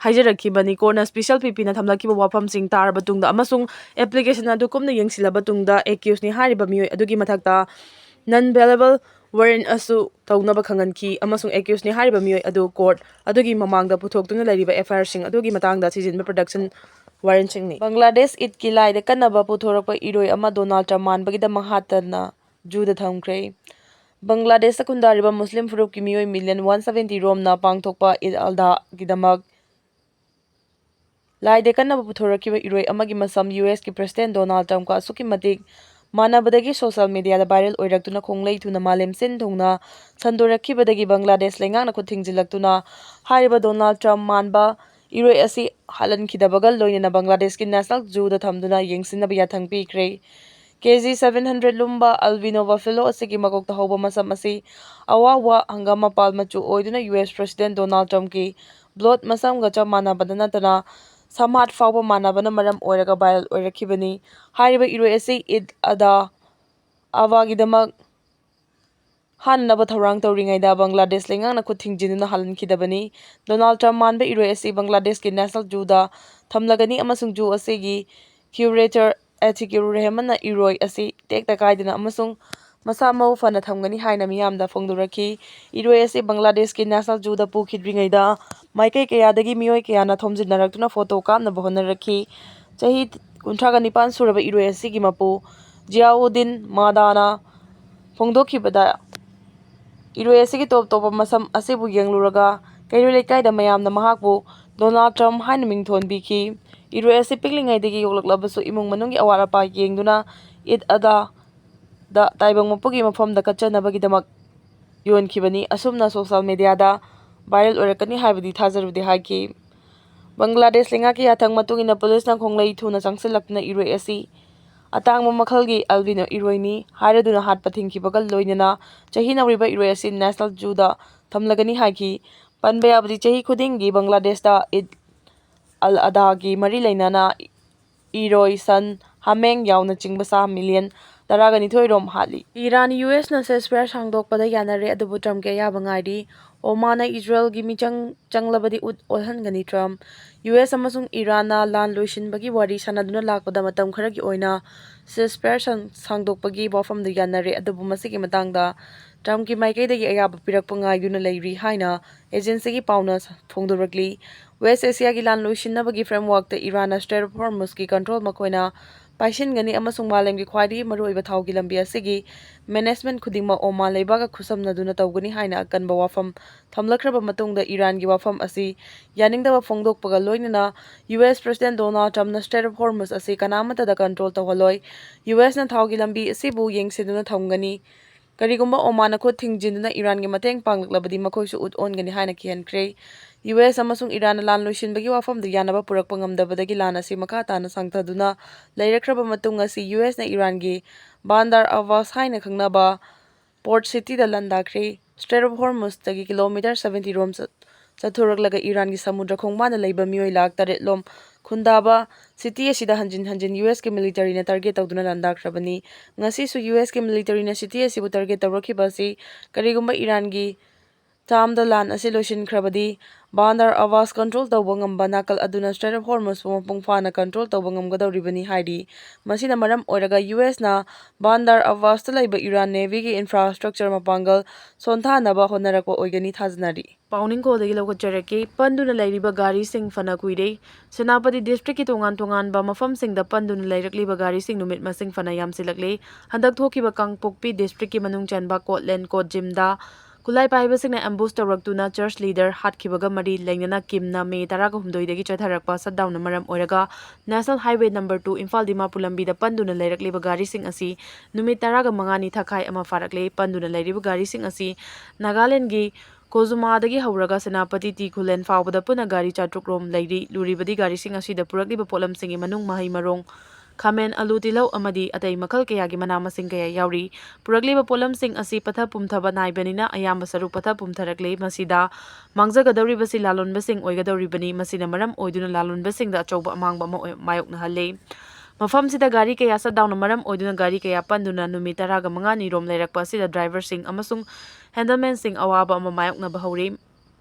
ꯍꯥꯏꯖꯔꯛꯈꯤꯕꯅꯤ꯫ Courtꯅ Special P Pꯅ ꯊꯝꯂꯛꯈꯤꯕ ꯋꯥꯐꯝꯁꯤꯡ ꯇꯥꯔꯕ ꯇꯨꯡꯗ ꯑꯃꯁꯨꯡ application ꯑꯗꯨ ꯀꯨꯞꯅ ꯌꯦꯡꯁꯤꯜꯂꯕ ꯇꯨꯡꯗ accusedꯅꯤ ꯍꯥꯏꯔꯤꯕ ꯃꯤꯑꯣꯏ ꯑꯗꯨꯒꯤ ꯃꯊꯛꯇ non bailable warrant ꯑꯁꯨ ꯇꯧꯅꯕ ꯈꯪꯍꯟꯈꯤ ꯑꯃꯁꯨꯡ accusedꯅꯤ ꯍꯥꯏꯔꯤꯕ ꯃꯤꯑꯣꯏ ꯑꯗꯨ court ꯑꯗꯨꯒꯤ ꯃꯃꯥꯡꯗ ꯄꯨꯊꯣꯛꯇꯨꯅ ꯂꯩꯔꯤꯕ F I Rꯁꯤꯡ ꯑꯗꯨꯒꯤ ꯃꯇꯥꯡꯗ ꯊꯤꯖꯤꯟꯕ production warrantꯁꯤꯡꯅꯤ꯫ ꯕꯪꯒ꯭ꯂꯥꯗꯦꯁ ꯏꯗꯀꯤ ꯂꯥꯏꯗ ꯀꯟꯅꯕ ꯄꯨꯊꯣꯔꯛꯄ ꯏꯔꯣꯏ ꯑꯃ ꯗꯣꯅꯥꯜꯗ ꯇ꯭ꯔꯝꯞ ꯃꯥꯟꯕꯒꯤꯗꯃꯛ ꯍꯥꯠꯇꯅ ꯖꯨꯗ ꯊꯝꯈ꯭ꯔꯦ꯫ ꯕꯪꯒ꯭ꯂꯥꯗꯦꯁꯇ ꯈꯨꯟꯗꯥꯔꯤꯕ ꯃꯨꯁꯂꯤꯝ ꯐꯨꯔꯨꯞꯀꯤ ꯃꯤꯑꯣꯏ million one seventy ꯔꯣꯝꯅ ꯄꯥꯡꯊꯣꯛꯄ ꯏꯗ ꯑꯜꯗꯥꯒꯤꯗꯃꯛ ꯂꯥꯏꯗ ꯀꯟꯅꯕ ꯄꯨꯊꯣꯔꯛꯈꯤꯕ ꯏꯔꯣꯏ ꯑꯃꯒꯤ ꯃꯁꯝ ꯌꯨ ꯑꯦꯁꯀꯤ ꯄ꯭ꯔꯁꯤꯗꯦꯟ ꯗꯣꯅꯥꯜꯗ ꯇ꯭ꯔꯝꯞꯀ ꯑꯁꯨꯛꯀꯤ ꯃꯇꯤꯛ ꯃꯥꯟꯅꯕꯗꯒꯤ ꯁꯣꯁꯤꯌꯦꯜ ꯃꯤꯗꯤꯌꯥꯗ ꯚꯥꯏꯔꯦꯜ ꯑꯣꯏꯔꯛꯇꯨꯅ ꯈꯣꯡꯂꯩ ꯊꯨꯅ ꯃꯥꯂꯦꯝ ꯁꯤꯟ ꯊꯨꯡꯅ ꯁꯟꯗꯣꯔꯛꯈꯤꯕꯗꯒꯤ ꯕꯪꯒ꯭ꯂꯥꯗꯦꯁ ꯂꯩꯉꯥꯛꯅ ꯈꯨꯠ ꯊꯤꯡꯖꯤꯜꯂꯛꯇꯨꯅ ꯍꯥꯏꯔꯤꯕ ꯗꯣꯅꯥꯜꯗ ꯇ꯭ꯔꯝꯞ ꯃꯥꯟꯕ ꯏꯔꯣꯏ ꯑꯁꯤ ꯍꯥꯠꯍꯟꯈꯤꯗꯕꯒ ꯂꯣꯏꯅꯅ ꯕꯪꯒ꯭ꯂꯥꯗꯦꯁꯀꯤ ꯅꯦꯁꯅꯦꯜ ꯖꯨꯗ ꯊꯝꯗꯨꯅ ꯌꯦꯡꯁꯤꯟꯅꯕ ꯌꯥꯊꯪ ꯄꯤꯈ꯭ꯔꯦ꯫ ꯀꯦ ꯖꯤ seven hundred ꯂꯨꯝꯕ albino buffalo ꯑꯁꯤꯒꯤ ꯃꯀꯣꯛꯇ ꯍꯧꯕ ꯃꯁꯝ ꯑꯁꯤ ꯑꯋꯥꯎꯕ ꯍꯪꯒꯥꯝ ꯃꯄꯥꯜ ꯃꯆꯨ ꯑꯣꯏꯗꯨꯅ ꯌꯨ ꯑꯦꯁ ꯄ꯭ꯔꯁꯤꯗꯦꯟ ꯗꯣꯅꯥꯜꯗ ꯇ꯭ꯔꯝꯞꯀꯤ blood ꯃꯁꯝꯒ ꯆꯞ ꯃꯥꯟꯅꯕꯗ ꯅꯠꯇꯅ ꯁꯝꯍꯥꯠ ꯐꯥꯎꯕ ꯃꯥꯟꯅꯕꯅ ꯃꯔꯝ ꯑꯣꯏꯔꯒ ꯚꯥꯏꯔꯦꯜ ꯑꯣꯏꯔꯛꯈꯤꯕꯅꯤ꯫ ꯍꯥꯏꯔꯤꯕ ꯏꯔꯣꯏ ꯑꯁꯤ ꯏꯗ ꯑꯗꯥ ꯑꯕꯥꯒꯤꯗꯃꯛ ꯍꯥꯠꯅꯅꯕ ꯊꯧꯔꯥꯡ ꯇꯧꯔꯤꯉꯩꯗ ꯕꯪꯒ꯭ꯂꯥꯗꯦꯁ ꯂꯩꯉꯥꯛꯅ ꯈꯨꯠ ꯊꯤꯡꯖꯤꯟꯗꯨꯅ ꯍꯥꯠꯍꯟꯈꯤꯗꯕꯅꯤ꯫ ꯗꯣꯅꯥꯜꯗ ꯇ꯭ꯔꯝꯞ ꯃꯥꯟꯕ ꯏꯔꯣꯏ ꯑꯁꯤ ꯕꯪꯒ꯭ꯂꯥꯗꯦꯁꯀꯤ ꯅꯦꯁꯅꯦꯜ ꯖꯨꯗ ꯊꯝꯂꯒꯅꯤ ꯑꯃꯁꯨꯡ ꯖꯨ ꯑꯁꯤꯒꯤ curator ꯑꯇꯤꯀꯨꯔ ꯔꯦꯍꯃꯟꯅ ꯏꯔꯣꯏ ꯑꯁꯤ ꯇꯦꯛꯇ ꯀꯥꯏꯗꯅ ꯑꯃꯁꯨꯡ ꯃꯁꯥ ꯃꯎ ꯐꯅ ꯊꯝꯒꯅꯤ ꯍꯥꯏꯅ ꯃꯤꯌꯥꯝꯗ ꯐꯣꯡꯗꯣꯔꯛꯈꯤ꯫ ꯏꯔꯣꯏ ꯑꯁꯤ ꯕꯪꯒ꯭ꯂꯥꯗꯦꯁꯀꯤ ꯅꯦꯁꯅꯦꯜ ꯖꯨꯗ ꯄꯨꯈꯤꯗ꯭ꯔꯤꯉꯩꯗ ꯃꯥꯏꯀꯩ ꯀꯌꯥꯗꯒꯤ ꯃꯤꯑꯣꯏ ꯀꯌꯥꯅ ꯊꯣꯝꯖꯤꯟꯅꯔꯛꯇꯨꯅ ꯐꯣꯇꯣ ꯀꯥꯞꯅꯕ ꯍꯣꯠꯅꯔꯛꯈꯤ꯫ ꯆꯍꯤ ꯀꯨꯟꯊ꯭ꯔꯥꯒ ꯅꯤꯄꯥꯟ ꯁꯨꯔꯕ ꯏꯔꯣꯏ ꯑꯁꯤꯒꯤ ꯃꯄꯨ ꯖꯤꯌꯥꯎꯗꯤꯟ ꯃꯥꯗꯥꯅ ꯐꯣꯡꯗꯣꯛꯈꯤꯕꯗ, ꯏꯔꯣꯏ ꯑꯁꯤꯒꯤ ꯇꯣꯞ ꯇꯣꯞꯄ ꯃꯁꯝ ꯑꯁꯤꯕꯨ ꯌꯦꯡꯂꯨꯔꯒ ꯀꯩꯔꯣꯏ ꯂꯩꯀꯥꯏꯗ ꯃꯌꯥꯝꯅ ꯃꯍꯥꯛꯄꯨ ꯗꯣꯅꯥꯜꯗ ꯇ꯭ꯔꯝꯞ ꯍꯥꯏꯅ ꯃꯤꯡꯊꯣꯟꯕꯤꯈꯤ꯫ ꯏꯔꯣꯏ ꯑꯁꯤ ꯄꯤꯛꯂꯤꯉꯩꯗꯒꯤ ꯌꯣꯛꯂꯛꯂꯕꯁꯨ ꯏꯃꯨꯡ ꯃꯅꯨꯡꯒꯤ ꯑꯋꯥꯠ ꯑꯄꯥ ꯌꯦꯡꯗꯨꯅ ꯏꯗ ꯑꯗꯥ ꯗ ꯇꯥꯏꯕꯪ ꯃꯄꯨꯒꯤ ꯃꯐꯝꯗ ꯀꯠꯆꯅꯕꯒꯤꯗꯃꯛ ꯌꯣꯟꯈꯤꯕꯅꯤ꯫ ꯑꯁꯨꯝꯅ ꯁꯣꯁꯤꯌꯦꯜ ꯃꯦꯗꯤꯌꯥꯗ ꯚꯥꯏꯔꯦꯜ ꯑꯣꯏꯔꯛꯀꯅꯤ ꯍꯥꯏꯕꯗꯤ ꯊꯥꯖꯔꯨꯗꯦ ꯍꯥꯏꯈꯤ꯫ ꯕꯪꯒ꯭ꯂꯥꯗꯦꯁ ꯂꯩꯉꯥꯛꯀꯤ ꯌꯥꯊꯪ ꯃꯇꯨꯡ ꯏꯟꯅ ꯄꯨꯂꯤꯁꯅ ꯈꯣꯡꯂꯩ ꯊꯨꯅ ꯆꯪꯁꯤꯜꯂꯛꯇꯨꯅ ꯏꯔꯣꯏ ꯑꯁꯤ ꯑꯇꯥꯡꯕ ꯃꯈꯜꯒꯤ ꯑꯦꯜꯕꯤꯅꯣ ꯏꯔꯣꯏꯅꯤ ꯍꯥꯏꯔꯗꯨꯅ ꯍꯥꯠꯄ ꯊꯤꯡꯈꯤꯕꯒ ꯂꯣꯏꯅꯅ ꯆꯍꯤ ꯅꯧꯔꯤꯕ ꯏꯔꯣꯏ ꯑꯁꯤ ꯅꯦꯁꯅꯦꯜ ꯖꯨꯗ ꯊꯝꯂꯒꯅꯤ ꯍꯥꯏꯈꯤ꯫ ꯄꯟꯕ ꯌꯥꯕꯗꯤ ꯆꯍꯤ ꯈꯨꯗꯤꯡꯒꯤ ꯕꯪꯒ꯭ꯂꯥꯗꯦꯁꯇ ꯏꯗ ꯑꯜ ꯑꯗꯥꯒꯤ ꯃꯔꯤ ꯂꯩꯅꯅ ꯏꯔꯣꯏ, ꯁꯟ, ꯍꯥꯃꯦꯡ ꯌꯥꯎꯅꯆꯤꯡꯕ ꯁꯥ ꯃꯤꯂꯤꯌꯟ ꯇꯔꯥꯒ ꯅꯤꯊꯣꯏ ꯔꯣꯝ ꯍꯥꯠꯂꯤ꯫ ꯏꯔꯥꯟ ꯌꯨ ꯑꯦꯁꯅ ceasefire ꯁꯥꯡꯗꯣꯛꯄꯗ ꯌꯥꯅꯔꯦ, ꯑꯗꯨꯕꯨ ꯇ꯭ꯔꯝꯞꯀꯤ ꯑꯌꯥꯕ ꯉꯥꯏꯔꯤ꯫ ꯑꯣꯃꯥꯟꯅ ꯏꯖꯔꯦꯜꯒꯤ ꯃꯤꯆꯪ ꯆꯪꯂꯕꯗꯤ ꯎꯠ ꯑꯣꯜꯍꯟꯒꯅꯤ ꯇ꯭ꯔꯝꯞ꯫ ꯌꯨ ꯑꯦꯁ ꯑꯃꯁꯨꯡ ꯏꯔꯥꯟꯅ ꯂꯥꯟ ꯂꯣꯏꯁꯤꯟꯕꯒꯤ ꯋꯥꯔꯤ ꯁꯥꯟꯅꯗꯨꯅ ꯂꯥꯛꯄꯗ ꯃꯇꯝ ꯈꯔꯒꯤ ꯑꯣꯏꯅ ceasefire ꯁꯥꯡ-, ꯁꯥꯡꯗꯣꯛꯄꯒꯤ ꯋꯥꯐꯝꯗ ꯌꯥꯅꯔꯦ, ꯑꯗꯨꯕꯨ ꯃꯁꯤꯒꯤ ꯃꯇꯥꯡꯗ ꯇ꯭ꯔꯝꯞꯀꯤ ꯃꯥꯏꯀꯩꯗꯒꯤ ꯑꯌꯥꯕ ꯄꯤꯔꯛꯄ ꯉꯥꯏꯗꯨꯅ ꯂꯩꯔꯤ ꯍꯥꯏꯅ ꯑꯦꯖꯦꯟꯁꯤꯒꯤ ꯄꯥꯎꯅ ꯐꯣꯡꯗꯣꯔꯛꯂꯤ꯫ ꯋꯦꯁ ꯑꯦꯁꯤꯌꯥꯒꯤ ꯂꯥꯟ ꯂꯣꯏꯁꯤꯟꯅꯕꯒꯤ frameworkꯇ ꯏꯔꯥꯟꯅ Strait of Hormuzꯀꯤ control ꯃꯈꯣꯏꯅ ꯄꯥꯏꯁꯤꯟꯒꯅꯤ ꯑꯃꯁꯨꯡ ꯃꯥꯂꯦꯝꯒꯤ ꯈ꯭ꯋꯥꯏꯗꯒꯤ ꯃꯔꯨꯑꯣꯏꯕ ꯊꯥꯎꯒꯤ ꯂꯝꯕꯤ ꯑꯁꯤꯒꯤ management ꯈꯨꯗꯤꯡꯃꯛ ꯑꯣꯃꯥꯟ ꯂꯩꯕꯥꯛꯀ ꯈꯨꯠꯁꯝꯅꯗꯨꯅ ꯇꯧꯒꯅꯤ ꯍꯥꯏꯅ ꯑꯀꯟꯕ ꯋꯥꯐꯝ ꯊꯝꯂꯛꯈ꯭ꯔꯕ ꯃꯇꯨꯡꯗ ꯏꯔꯥꯟꯒꯤ ꯋꯥꯐꯝ ꯑꯁꯤ ꯌꯥꯅꯤꯡꯗꯕ ꯐꯣꯡꯗꯣꯛꯄꯒ ꯂꯣꯏꯅꯅ ꯌꯨ ꯑꯦꯁ President Donald Trumpꯅ Strait of Hormuz ꯑꯁꯤ ꯀꯅꯥꯃꯠꯇꯗ control ꯇꯧꯍꯜꯂꯣꯏ꯫ ꯌꯨ ꯑꯦꯁꯅ ꯊꯥꯎꯒꯤ ꯂꯝꯕꯤ ꯑꯁꯤꯕꯨ ꯌꯦꯡꯁꯤꯟꯗꯨꯅ ꯊꯝꯒꯅꯤ꯫ ꯀꯔꯤꯒꯨꯝꯕ ꯑꯣꯃꯥꯟꯅ ꯈꯨꯠ ꯊꯤꯡꯖꯤꯟꯗꯨꯅ ꯏꯔꯥꯟꯒꯤ ꯃꯇꯦꯡ ꯄꯥꯡꯂꯛꯂꯕꯗꯤ ꯃꯈꯣꯏꯁꯨ ꯎꯠ ꯑꯣꯟꯒꯅꯤ ꯍꯥꯏꯅ ꯀꯤꯍꯟꯈ꯭ꯔꯦ꯫ ꯌꯨ ꯑꯦꯁ ꯑꯃꯁꯨꯡ ꯏꯔꯥꯟꯅ ꯂꯥꯟ ꯂꯣꯏꯁꯤꯟꯕꯒꯤ ꯋꯥꯐꯝꯗ ꯌꯥꯅꯕ ꯄꯨꯔꯛꯄ ꯉꯝꯗꯕꯗꯒꯤ ꯂꯥꯟ ꯑꯁꯤ ꯃꯈꯥ ꯇꯥꯅ ꯁꯥꯡꯊꯗꯨꯅ ꯂꯩꯔꯛꯈ꯭ꯔꯕ ꯃꯇꯨꯡ ꯑꯁꯤ ꯌꯨ ꯑꯦꯁꯅ ꯏꯔꯥꯟꯒꯤ ꯕꯥꯟꯗꯥꯔ ꯑꯕꯥꯁ ꯍꯥꯏꯅ ꯈꯪꯅꯕ port cityꯗ ꯂꯥꯟꯗꯥꯈ꯭ꯔꯦ꯫ Strait of Hormuzꯇꯒꯤ kilometre seventy ꯔꯣꯝ ꯆꯠ-, ꯆꯠꯊꯣꯔꯛꯂꯒ ꯏꯔꯥꯟꯒꯤ ꯁꯃꯨꯗ꯭ꯔ ꯈꯣꯡꯕꯥꯟꯗ ꯂꯩꯕ ꯃꯤꯑꯣꯏ ꯂꯥꯈ ꯇꯔꯦꯠ ꯂꯣꯝ ꯈꯨꯟꯗꯥꯕ city ꯑꯁꯤꯗ ꯍꯟꯖꯤꯟ ꯍꯟꯖꯤꯟ ꯌꯨ ꯑꯦꯁꯀꯤ militaryꯅ target ꯇꯧꯗꯨꯅ ꯂꯥꯟꯗꯥꯈ꯭ꯔꯕꯅꯤ꯫ ꯉꯁꯤꯁꯨ ꯌꯨ ꯑꯦꯁꯀꯤ militaryꯅ city ꯑꯁꯤꯕꯨ target ꯇꯧꯔꯛꯈꯤꯕ ꯑꯁꯤ ꯀꯔꯤꯒꯨꯝꯕ ꯏꯔꯥꯟꯒꯤ termꯗ ꯂꯥꯟ ꯑꯁꯤ ꯂꯣꯏꯁꯤꯟꯈ꯭ꯔꯕꯗꯤ ꯕꯥꯟꯗꯥꯔ ꯑꯕꯥꯁ control ꯇꯧꯕ ꯉꯝꯕ ꯅꯥꯀꯜ ꯑꯗꯨꯅ Strait of Hormuzꯄꯨ ꯃꯄꯨꯡ ꯐꯥꯅ control ꯇꯧꯕ ꯉꯝꯒꯗꯧꯔꯤꯕꯅꯤ ꯍꯥꯏꯔꯤ꯫ ꯃꯁꯤꯅ ꯃꯔꯝ ꯑꯣꯏꯔꯒ ꯌꯨ ꯑꯦꯁꯅ ꯕꯥꯟꯗꯥꯔ ꯑꯕꯥꯁꯇ ꯂꯩꯕ ꯏꯔꯥꯟ navyꯒꯤ infrastructure ꯃꯄꯥꯡꯒꯜ ꯁꯣꯟꯊꯍꯟꯅꯕ ꯍꯣꯠꯅꯔꯛꯄ ꯑꯣꯏꯒꯅꯤ ꯊꯥꯖꯅꯔꯤ꯫ ꯄꯥꯎꯅꯤꯡꯈꯣꯜꯗꯒꯤ ꯂꯧꯈꯠꯆꯔꯛꯀꯦ꯫ ꯄꯟꯗꯨꯅ ꯂꯩꯔꯤꯕ ꯒꯥꯔꯤꯁꯤꯡ ꯐꯅ ꯀꯨꯏꯔꯦ꯫ ꯁꯦꯅꯥꯄꯇꯤ districtꯀꯤ ꯇꯣꯉꯥꯟ ꯇꯣꯉꯥꯟꯕ ꯃꯐꯝꯁꯤꯡꯗ ꯄꯟꯗꯨꯅ ꯂꯩꯔꯛꯂꯤꯕ ꯒꯥꯔꯤꯁꯤꯡ ꯅꯨꯃꯤꯠ ꯃꯁꯤꯡ ꯐꯅ ꯌꯥꯝꯁꯤꯜꯂꯛꯂꯦ꯫ ꯍꯟꯗꯛ ꯊꯣꯛꯈꯤꯕ ꯀꯥꯡꯄꯣꯛꯄꯤ districtꯀꯤ ꯃꯅꯨꯡ ꯆꯟꯕ ꯀꯣꯠꯂꯦꯟ, ꯀꯣꯠꯖꯤꯝꯗ, ꯈꯨꯠꯂꯥꯏ ꯄꯥꯏꯕꯁꯤꯡꯅ ꯑꯦꯝꯕꯨꯁ ꯇꯧꯔꯛꯇꯨꯅ ꯆꯔꯆ ꯂꯤꯗꯔ ꯍꯥꯠꯈꯤꯕꯒ ꯃꯔꯤ ꯂꯩꯅꯅ ꯀꯤꯝꯅ ꯃꯦ ꯇꯔꯥꯒ ꯍꯨꯝꯗꯣꯏꯗꯒꯤ ꯆꯠꯊꯔꯛꯄ ꯁꯠꯗꯥꯎꯟꯅ ꯃꯔꯝ ꯑꯣꯏꯔꯒ national highway number two Imphal Dimapur ꯂꯝꯕꯤꯗ ꯄꯟꯗꯨꯅ ꯂꯩꯔꯛꯂꯤꯕ ꯒꯥꯔꯤꯁꯤꯡ ꯑꯁꯤ ꯅꯨꯃꯤꯠ ꯇꯔꯥꯒ ꯃꯉꯥꯅꯤ ꯊꯥꯈꯥꯏ ꯑꯃ ꯐꯥꯔꯛꯂꯦ꯫ ꯄꯟꯗꯨꯅ ꯂꯩꯔꯤꯕ ꯒꯥꯔꯤꯁꯤꯡ ꯑꯁꯤ ꯅꯥꯒꯥꯂꯦꯟꯒꯤ ꯀꯣꯖꯨꯃꯥꯗꯒꯤ ꯍꯧꯔꯒ ꯁꯦꯅꯥꯄꯇꯤ ꯇꯤ ꯈꯨꯂꯦꯟ ꯐꯥꯎꯕꯗ ꯄꯨꯟꯅ ꯒꯥꯔꯤ ꯆꯥꯇ꯭ꯔꯨꯛ ꯔꯣꯝ ꯂꯩꯔꯤ꯫ ꯂꯨꯔꯤꯕꯗꯤ ꯒꯥꯔꯤꯁꯤꯡ ꯑꯁꯤꯗ ꯄꯨꯔꯛꯂꯤꯕ ꯄꯣꯠꯂꯝꯁꯤꯡꯒꯤ ꯃꯅꯨꯡ ꯃꯍꯩ ꯃꯔꯣꯡ, ꯈꯥꯃꯦꯟ, ꯑꯂꯨ, ꯇꯤꯜꯍꯧ ꯑꯃꯗꯤ ꯑꯇꯩ ꯃꯈꯜ ꯀꯌꯥꯒꯤ ꯃꯅꯥ ꯃꯁꯤꯡ ꯀꯌꯥ ꯌꯥꯎꯔꯤ꯫ ꯄꯨꯔꯛꯂꯤꯕ ꯄꯣꯠꯂꯝꯁꯤꯡ ꯑꯁꯤ ꯄꯠꯊ ꯄꯨꯝꯊꯕ ꯅꯥꯏꯕꯅꯤꯅ ꯑꯌꯥꯝꯕ ꯁꯔꯨꯛ ꯄꯠꯊ ꯄꯨꯝꯊꯔꯛꯂꯦ꯫ ꯃꯁꯤꯗ ꯃꯥꯡꯖꯒꯗꯧꯔꯤꯕꯁꯤ ꯂꯥꯂꯣꯟꯕꯁꯤꯡ ꯑꯣꯏꯒꯗꯧꯔꯤꯕꯅꯤ꯫ ꯃꯁꯤꯅ ꯃꯔꯝ ꯑꯣꯏꯗꯨꯅ ꯂꯥꯂꯣꯟꯕꯁꯤꯡꯗ ꯑꯆꯧꯕ ꯑꯃꯥꯡꯕ ꯑꯃ ꯑꯣꯏ-, ꯃꯥꯌꯣꯛꯅꯍꯜꯂꯦ꯫ ꯃꯐꯝꯁꯤꯗ ꯒꯥꯔꯤ ꯀꯌꯥ ꯁꯠꯗꯥꯎꯟꯅ ꯃꯔꯝ ꯑꯣꯏꯗꯨꯅ ꯒꯥꯔꯤ ꯀꯌꯥ ꯄꯟꯗꯨꯅ ꯅꯨꯃꯤꯠ ꯇꯔꯥꯒ ꯃꯉꯥꯅꯤ ꯔꯣꯝ ꯂꯩꯔꯛꯄ ꯑꯁꯤꯗ ꯗ꯭ꯔꯥꯏꯚꯔꯁꯤꯡ ꯑꯃꯁꯨꯡ ꯍꯦꯟꯗꯜꯃꯦꯟꯁꯤꯡ ꯑꯋꯥꯕ ꯑꯃ ꯃꯥꯌꯣꯛꯅꯕ ꯍꯧꯔꯤ꯫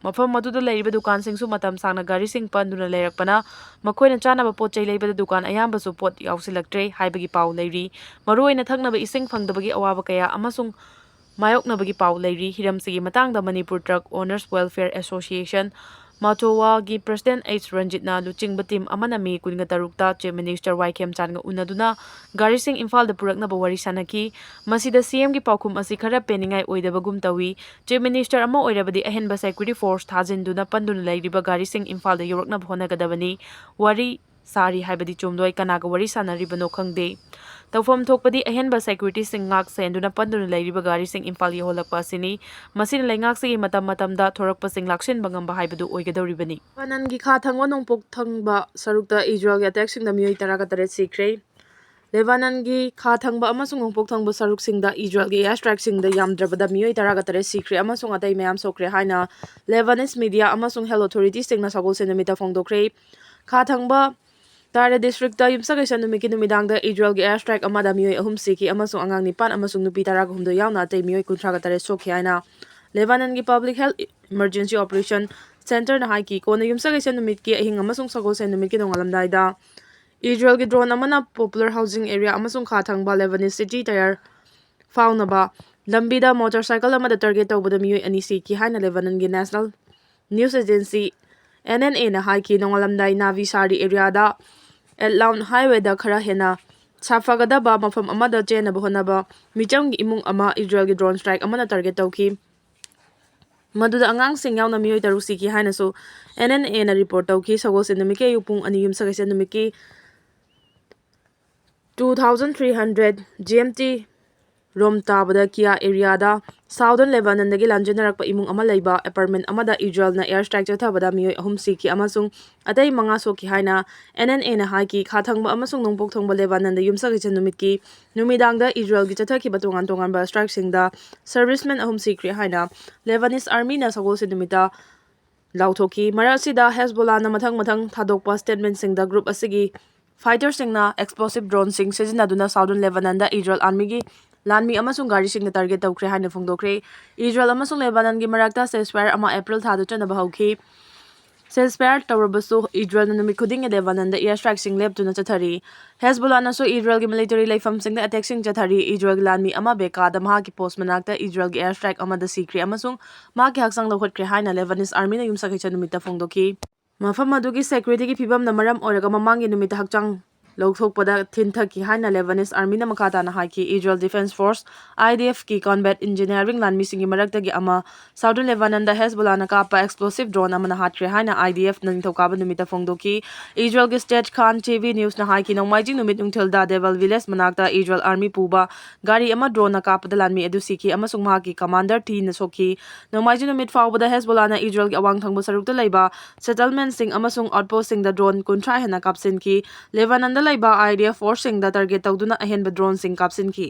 ꯃꯐꯝ ꯑꯗꯨꯗ ꯂꯩꯔꯤꯕ ꯗꯨꯀꯥꯟꯁꯤꯡꯁꯨ ꯃꯇꯝ ꯁꯥꯡꯅ ꯒꯥꯔꯤꯁꯤꯡ ꯄꯟꯗꯨꯅ ꯂꯩꯔꯛꯄꯅ ꯃꯈꯣꯏꯅ ꯆꯥꯅꯕ ꯄꯣꯠ ꯆꯩ ꯂꯩꯕꯗ ꯗꯨꯀꯥꯟ ꯑꯌꯥꯝꯕꯁꯨ ꯄꯣꯠ ꯌꯥꯎꯁꯤꯜꯂꯛꯇ꯭ꯔꯦ ꯍꯥꯏꯕꯒꯤ ꯄꯥꯎ ꯂꯩꯔꯤ꯫ ꯃꯔꯨꯑꯣꯏꯅ ꯊꯛꯅꯕ ꯏꯁꯤꯡ ꯐꯪꯗꯕꯒꯤ ꯑꯋꯥꯕ ꯀꯌꯥ ꯑꯃꯁꯨꯡ ꯃꯥꯌꯣꯛꯅꯕꯒꯤ ꯄꯥꯎ ꯂꯩꯔꯤ꯫ ꯍꯤꯔꯝꯁꯤꯒꯤ ꯃꯇꯥꯡꯗ Manipur truck owners welfare association, ꯃꯥꯊꯣꯋꯥꯒꯤ ꯄ꯭ꯔꯁꯤꯗꯦꯟꯠ ꯑꯩꯆ ꯔꯟꯖꯤꯠꯅ ꯂꯨꯆꯤꯡꯕ ꯇꯤꯝ ꯑꯃꯅ ꯃꯦ ꯀꯨꯟꯒ ꯇꯔꯨꯛꯇ ꯆꯤꯐ ꯃꯤꯅꯤꯁꯇꯔ ꯋꯥꯏ ꯈꯦꯝꯆꯥꯟꯒ ꯎꯅꯗꯨꯅ ꯒꯥꯔꯤꯁꯤꯡ ꯏꯝꯐꯥꯜꯗ ꯄꯨꯔꯛꯅꯕ ꯋꯥꯔꯤ ꯁꯥꯅꯈꯤ꯫ ꯃꯁꯤꯗ ꯁꯤ ꯑꯦꯝꯒꯤ ꯄꯥꯎꯈꯨꯝ ꯑꯁꯤ ꯈꯔ ꯄꯦꯟꯅꯤꯡꯉꯥꯏ ꯑꯣꯏꯗꯕꯒꯨꯝ ꯇꯧꯏ꯫ ꯆꯤꯐ ꯃꯤꯅꯤꯁꯇꯔ ꯑꯃ ꯑꯣꯏꯔꯕꯗꯤ ꯑꯍꯦꯟꯕ ꯁꯦꯀ꯭ꯌꯨꯔꯤꯇꯤ ꯐꯣꯔꯁ ꯊꯥꯖꯤꯟꯗꯨꯅ ꯄꯟꯗꯨꯅ ꯂꯩꯔꯤꯕ ꯒꯥꯔꯤꯁꯤꯡ ꯏꯝꯐꯥꯜꯗ ꯌꯧꯔꯛꯅꯕ ꯍꯣꯠꯅꯒꯗꯕꯅꯤ꯫ ꯋꯥꯔꯤ ꯁꯥꯔꯤ ꯍꯥꯏꯕꯗꯤ ꯆꯨꯝꯂꯣꯏ, ꯀꯅꯥꯒ ꯋꯥꯔꯤ ꯁꯥꯅꯔꯤꯕꯅꯣ ꯈꯪꯗꯦ꯫ ꯇꯧꯐꯝ ꯊꯣꯛꯄꯗꯤ ꯑꯍꯦꯟꯕ ꯁꯦꯀ꯭ꯌꯨꯔꯤꯇꯤꯁꯤꯡ ꯉꯥꯛ ꯁꯦꯟꯗꯨꯅ ꯄꯟꯗꯨꯅ ꯂꯩꯔꯤꯕ ꯒꯥꯔꯤꯁꯤꯡ ꯏꯝꯐꯥꯜ ꯌꯧꯍꯜꯂꯛꯄ ꯑꯁꯤꯅꯤ꯫ ꯃꯁꯤꯅ ꯂꯩꯉꯥꯛꯁꯤꯒꯤ ꯃꯇꯝ ꯃꯇꯝꯗ ꯊꯣꯔꯛꯄꯁꯤꯡ ꯂꯥꯛꯁꯤꯟꯕ ꯉꯝꯕ ꯍꯥꯏꯕꯗꯨ ꯑꯣꯏꯒꯗꯧꯔꯤꯕꯅꯤ꯫ ꯂꯦꯕꯥꯅꯟꯒꯤ ꯈꯥ ꯊꯪꯕ ꯅꯣꯡꯄꯣꯛ ꯊꯪꯕ ꯁꯔꯨꯛꯇ ꯏꯖꯔꯦꯜꯒꯤ ꯑꯦꯇꯦꯛꯁꯤꯡꯗ ꯃꯤꯑꯣꯏ ꯇꯔꯥꯒ ꯇꯔꯦꯠ ꯁꯤꯈ꯭ꯔꯦ꯫ ꯂꯦꯕꯥꯅꯟꯒꯤ ꯈꯥ ꯊꯪꯕ ꯑꯃꯁꯨꯡ ꯅꯣꯡꯄꯣꯛ ꯊꯪꯕ ꯁꯔꯨꯛꯁꯤꯡꯗ ꯏꯖꯔꯦꯜꯒꯤ ꯑꯦꯌꯔ ꯁ꯭ꯇ꯭ꯔꯥꯏꯛꯁꯤꯡꯗ ꯌꯥꯝꯗ꯭ꯔꯕꯗ ꯃꯤꯑꯣꯏ ꯇꯔꯥꯒ ꯇꯔꯦꯠ ꯁꯤꯈ꯭ꯔꯦ ꯑꯃꯁꯨꯡ ꯑꯇꯩ ꯃꯌꯥꯝ ꯁꯣꯛꯈ꯭ꯔꯦ ꯍꯥꯏꯅ ꯂꯦꯕꯥꯅꯤꯁ ꯃꯤꯗꯤꯌꯥ ꯑꯃꯁꯨꯡ ꯍꯦꯜꯊ ꯑꯣꯊꯣꯔꯤꯇꯤꯁꯤꯡꯅ ꯁꯒꯣꯜꯁꯦꯟ ꯅꯨꯃꯤꯠꯇ ꯐꯣꯡꯗꯣꯛꯈ꯭ꯔꯦ꯫ ꯈꯥ ꯊꯪꯕ ꯇꯥꯔꯦ ꯗꯤꯁꯇ꯭ꯔꯤꯛꯇ ꯌꯨꯝꯁꯀꯩꯁ ꯅꯨꯃꯤꯠꯀꯤ ꯅꯨꯃꯤꯗꯥꯡꯗ ꯏꯖꯔꯦꯜꯒꯤ ꯑꯦꯌꯔ ꯁ꯭ꯇ꯭ꯔꯥꯏꯛ ꯑꯃꯗ ꯃꯤꯑꯣꯏ ꯑꯍꯨꯝ ꯁꯤꯈꯤ ꯑꯃꯁꯨꯡ ꯑꯉꯥꯡ ꯅꯤꯄꯥꯟ ꯑꯃꯁꯨꯡ ꯅꯨꯄꯤ ꯇꯔꯥꯒ ꯍꯨꯝꯗꯣꯏ ꯌꯥꯎꯅ ꯑꯇꯩ ꯃꯤꯑꯣꯏ ꯀꯨꯟꯊ꯭ꯔꯥꯒ ꯇꯔꯦꯠ ꯁꯣꯛꯈꯤ ꯍꯥꯏꯅ ꯂꯦꯕꯥꯅꯟꯒꯤ ꯄꯕ꯭ꯂꯤꯛ ꯍꯦꯜꯊ ꯏꯃꯔꯖꯦꯟꯁꯤ ꯑꯣꯄꯔꯦꯁꯟ ꯁꯦꯟꯇꯔꯅ ꯍꯥꯏꯈꯤ꯫ ꯀꯣꯟꯅ ꯌꯨꯝꯁꯀꯩꯁ ꯅꯨꯃꯤꯠꯀꯤ ꯑꯍꯤꯡ ꯑꯃꯁꯨꯡ ꯁꯒꯣꯜꯁꯦꯟ ꯅꯨꯃꯤꯠꯀꯤ ꯅꯣꯡꯉꯥꯜꯂꯝꯗꯥꯏꯗ ꯏꯖꯔꯦꯜꯒꯤ ꯗ꯭ꯔꯣꯟ ꯑꯃꯅ ꯄꯣꯄꯨꯂꯔ ꯍꯥꯎꯁꯤꯡ ꯑꯦꯔꯤꯌꯥ ꯑꯃꯁꯨꯡ ꯈꯥ ꯊꯪꯕ ꯂꯦꯕꯥꯅꯤꯁ ꯁꯤꯇꯤ ꯇꯌꯥꯔ ꯐꯥꯎꯅꯕ ꯂꯝꯕꯤꯗ ꯃꯣꯇꯣꯔ ꯁꯥꯏꯀꯜ ꯑꯃꯗ ꯇꯥꯔꯒꯦꯠ ꯇꯧꯕꯗ ꯃꯤꯑꯣꯏ ꯑꯅꯤ ꯁꯤꯈꯤ ꯍꯥꯏꯅ ꯂꯦꯕꯥꯅꯟꯒꯤ national news agency, N N ꯑꯦꯅ ꯍꯥꯏꯈꯤ꯫ ꯅꯣꯡꯉꯥꯜꯂꯝꯗꯥꯏ ꯅꯥꯚꯤ ꯁꯥꯔꯤ ꯑꯦꯔꯤꯌꯥꯗ ꯑꯦꯠꯂꯥꯎꯟ ꯍꯥꯏꯋꯦꯗ ꯈꯔ ꯍꯦꯟꯅ ꯁꯥꯐꯒꯗꯕ ꯃꯐꯝ ꯑꯃꯗ ꯆꯦꯟꯅꯕ ꯍꯣꯠꯅꯕ ꯃꯤꯆꯝꯒꯤ ꯏꯃꯨꯡ ꯑꯃ ꯏꯖꯔꯦꯜꯒꯤ ꯗ꯭ꯔꯣꯟ ꯁ꯭ꯇ꯭ꯔꯥꯏꯛ ꯑꯃꯅ ꯇꯥꯔꯒꯦꯠ ꯇꯧꯈꯤ꯫ ꯃꯗꯨꯗ ꯑꯉꯥꯡꯁꯤꯡ ꯌꯥꯎꯅ ꯃꯤꯑꯣꯏ ꯇꯔꯨꯛ ꯁꯤꯈꯤ ꯍꯥꯏꯅꯁꯨ ꯑꯦꯟ ꯑꯦꯟ ꯑꯦꯅ ꯔꯤꯄꯣꯔꯠ ꯇꯧꯈꯤ꯫ ꯁꯒꯣꯜꯁꯦꯟ ꯅꯨꯃꯤꯠꯀꯤ ꯑꯌꯨꯛ ꯄꯨꯡ ꯑꯅꯤ ꯌꯨꯝꯁꯀꯩꯁ ꯅꯨꯃꯤꯠꯀꯤ two thousand three hundred G M T ꯔꯣꯝ ꯇꯥꯕꯗ ꯀꯤꯌꯥ ꯑꯦꯔꯤꯌꯥꯗ ꯁꯥꯎꯗꯔꯟ ꯂꯦꯕꯥꯅꯟꯗꯒꯤ ꯂꯥꯟꯖꯦꯟꯅꯔꯛꯄ ꯏꯃꯨꯡ ꯑꯃ ꯂꯩꯕ ꯑꯦꯄꯥꯔꯠꯃꯦꯟ ꯑꯃꯗ ꯏꯖꯔꯦꯜꯅ ꯑꯦꯌꯔ ꯁ꯭ꯇ꯭ꯔꯥꯏꯛ ꯆꯠꯊꯕꯗ ꯃꯤꯑꯣꯏ ꯑꯍꯨꯝ ꯁꯤꯈꯤ ꯑꯃꯁꯨꯡ ꯑꯇꯩ ꯃꯉꯥ ꯁꯣꯛꯈꯤ ꯍꯥꯏꯅ ꯑꯦꯟ ꯑꯦꯟ ꯑꯦꯅ ꯍꯥꯏꯈꯤ꯫ ꯈꯥ ꯊꯪꯕ ꯑꯃꯁꯨꯡ ꯅꯣꯡꯄꯣꯛ ꯊꯪꯕ ꯂꯦꯕꯥꯅꯟꯗ ꯌꯨꯝꯁꯀꯩꯁ ꯅꯨꯃꯤꯠꯀꯤ ꯅꯨꯃꯤꯗꯥꯡꯗ ꯏꯖꯔꯦꯜꯒꯤ ꯆꯠꯊꯈꯤꯕ ꯇꯣꯉꯥꯟ ꯇꯣꯉꯥꯟꯕ ꯁ꯭ꯇ꯭ꯔꯥꯏꯛꯁꯤꯡꯗ ꯁꯔꯚꯤꯁꯃꯦꯟ ꯑꯍꯨꯝ ꯁꯤꯈ꯭ꯔꯦ ꯍꯥꯏꯅ ꯂꯦꯕꯥꯅꯤꯁ ꯑꯥꯔꯃꯤꯅ ꯁꯒꯣꯜꯁꯦꯟ ꯅꯨꯃꯤꯠꯇ ꯂꯥꯎꯊꯣꯛꯈꯤ꯫ ꯃꯔꯛ ꯑꯁꯤꯗ ꯍꯦꯖꯕꯣꯂꯥꯅ ꯃꯊꯪ ꯃꯊꯪ ꯊꯥꯗꯣꯛꯄ ꯁ꯭ꯇꯦꯠꯃꯦꯟꯁꯤꯡꯗ ꯒ꯭ꯔꯨꯞ ꯑꯁꯤꯒꯤ ꯐꯥꯏꯇꯔꯁꯤꯡꯅ ꯑꯦꯛꯁꯄ꯭ꯂꯣꯁꯤꯞ ꯗ꯭ꯔꯣꯟꯁꯤꯡ ꯁꯤꯖꯤꯟꯅꯗꯨꯅ ꯁꯥꯎꯗꯔꯟ ꯂꯦꯕꯥꯅꯟꯗ ꯏꯖꯔꯦꯜ ꯑꯥꯔꯃꯤꯒꯤ ꯂꯥꯟꯃꯤ ꯑꯃꯁꯨꯡ ꯒꯥꯔꯤꯁꯤꯡꯗ ꯇꯥꯔꯒꯦꯠ ꯇꯧꯈ꯭ꯔꯦ ꯍꯥꯏꯅ ꯐꯣꯡꯗꯣꯛꯈ꯭ꯔꯦ꯫ ꯏꯖꯔꯦꯜ ꯑꯃꯁꯨꯡ ꯂꯦꯕꯥꯅꯟꯒꯤ ꯃꯔꯛꯇ ceasefire ꯑꯃ ꯑꯦꯄ꯭ꯔꯤꯜ ꯊꯥꯗ ꯆꯠꯅꯕ ꯍꯧꯈꯤ꯫ Ceasefire ꯇꯧꯔꯕꯁꯨ ꯏꯖꯔꯦꯜꯅ ꯅꯨꯃꯤꯠ ꯈꯨꯗꯤꯡꯒꯤ ꯂꯦꯕꯥꯅꯟꯗ ꯑꯦꯌꯔ ꯁ꯭ꯇ꯭ꯔꯥꯏꯛꯁꯤꯡ ꯂꯦꯞꯇꯨꯅ ꯆꯠꯊꯔꯤ꯫ ꯍꯦꯖꯕꯣꯂꯥꯅꯁꯨ ꯏꯖꯔꯦꯜꯒꯤ ꯃꯤꯂꯤꯇꯔꯤ ꯂꯩꯐꯝꯁꯤꯡꯗ ꯑꯦꯇꯦꯛꯁꯤꯡ ꯆꯠꯊꯔꯤ꯫ ꯏꯖꯔꯦꯜꯒꯤ ꯂꯥꯟꯃꯤ ꯑꯃ ꯕꯦꯀꯥꯗ ꯃꯍꯥꯛꯀꯤ ꯄꯣꯁ ꯃꯅꯥꯛꯇ ꯏꯖꯔꯦꯜꯒꯤ ꯑꯦꯌꯔ ꯁ꯭ꯇ꯭ꯔꯥꯏꯛ ꯑꯃꯗ ꯁꯤꯈ꯭ꯔꯦ ꯑꯃꯁꯨꯡ ꯃꯍꯥꯛꯀꯤ ꯍꯛꯆꯥꯡ ꯂꯧꯈꯠꯈ꯭ꯔꯦ ꯍꯥꯏꯅ ꯂꯦꯕꯥꯅꯤꯁ ꯑꯥꯔꯃꯤꯅ ꯌꯨꯝꯁꯀꯩꯁ ꯅꯨꯃꯤꯠꯇ ꯐꯣꯡꯗꯣꯛꯈꯤ꯫ ꯃꯐꯝ ꯑꯗꯨꯒꯤ ꯁꯦꯀ꯭ꯌꯨꯔꯤꯇꯤꯒꯤ ꯐꯤꯕꯝꯅ ꯃꯔꯝ ꯑꯣꯏꯔꯒ ꯃꯃꯥꯡꯒꯤ ꯅꯨꯃꯤꯠꯇ ꯍꯛꯆꯥꯡ ꯂꯧꯊꯣꯛꯄꯗ ꯊꯤꯟꯊꯈꯤ ꯍꯥꯏꯅ ꯂꯦꯕꯥꯅꯤꯁ ꯑꯥꯔꯃꯤꯅ ꯃꯈꯥ ꯇꯥꯅ ꯍꯥꯏꯈꯤ꯫ ꯏꯖꯔꯦꯜ ꯗꯤꯐꯦꯟꯁ ꯐꯣꯔꯁ, IDF ꯀꯤ ꯀꯣꯝꯕꯦꯠ ꯏꯟꯖꯤꯅꯤꯌꯥꯔꯤꯡ ꯂꯥꯟꯃꯤꯁꯤꯡꯒꯤ ꯃꯔꯛꯇꯒꯤ ꯑꯃ ꯁꯥꯎꯗꯔꯟ ꯂꯦꯕꯥꯅꯟꯗ ꯍꯦꯖꯕꯣꯂꯥꯅ ꯀꯥꯞꯄ ꯑꯦꯛꯁꯄ꯭ꯂꯣꯁꯤꯞ ꯗ꯭ꯔꯣꯟ ꯑꯃꯅ ꯍꯥꯠꯈ꯭ꯔꯦ ꯍꯥꯏꯅ IDF ꯅ ꯅꯤꯡꯊꯧꯀꯥꯕ ꯅꯨꯃꯤꯠꯇ ꯐꯣꯡꯗꯣꯛꯈꯤ꯫ ꯏꯖꯔꯦꯜꯒꯤ ꯁ꯭ꯇꯦꯠ ꯈꯥꯟ ꯇꯤ ꯚꯤ ꯅ꯭ꯌꯨꯁꯅ ꯍꯥꯏꯈꯤ, ꯅꯣꯡꯃꯥꯏꯖꯤꯡ ꯅꯨꯃꯤꯠ ꯅꯨꯡꯊꯤꯜꯗ ꯗꯦꯕꯜ ꯚꯤꯂꯦꯖ ꯃꯅꯥꯛꯇ ꯏꯖꯔꯦꯜ ꯑꯥꯔꯃꯤ ꯄꯨꯕ ꯒꯥꯔꯤ ꯑꯃ ꯗ꯭ꯔꯣꯟꯅ ꯀꯥꯞꯄꯗ ꯂꯥꯟꯃꯤ ꯑꯗꯨ ꯁꯤꯈꯤ ꯑꯃꯁꯨꯡ ꯃꯍꯥꯛꯀꯤ ꯀꯃꯥꯟꯗꯔ ꯊꯤꯅ ꯁꯣꯛꯈꯤ꯫ ꯅꯣꯡꯃꯥꯏꯖꯤꯡ ꯅꯨꯃꯤꯠ ꯐꯥꯎꯕꯗ ꯍꯦꯖꯕꯣꯂꯥꯅ ꯏꯖꯔꯦꯜꯒꯤ ꯑꯋꯥꯡ ꯊꯪꯕ ꯁꯔꯨꯛꯇ ꯂꯩꯕ ꯁꯦꯇꯜꯃꯦꯟꯁꯤꯡ ꯑꯃꯁꯨꯡ ꯑꯥꯎꯠꯄꯣꯁꯁꯤꯡꯗ ꯗ꯭ꯔꯣꯟ ꯀꯨꯟꯊ꯭ꯔꯥ ꯍꯦꯟꯅ ꯀꯥꯞꯁꯤꯟꯈꯤ꯫ ꯂꯦꯕꯥꯅꯟꯗ ꯂꯩꯕ IDF ꯐꯣꯔꯁꯁꯤꯡꯗ ꯇꯥꯔꯒꯦꯠ ꯇꯧꯗꯨꯅ ꯑꯍꯦꯟꯕ ꯗ꯭ꯔꯣꯟꯁꯤꯡ ꯀꯥꯞꯁꯤꯟꯈꯤ꯫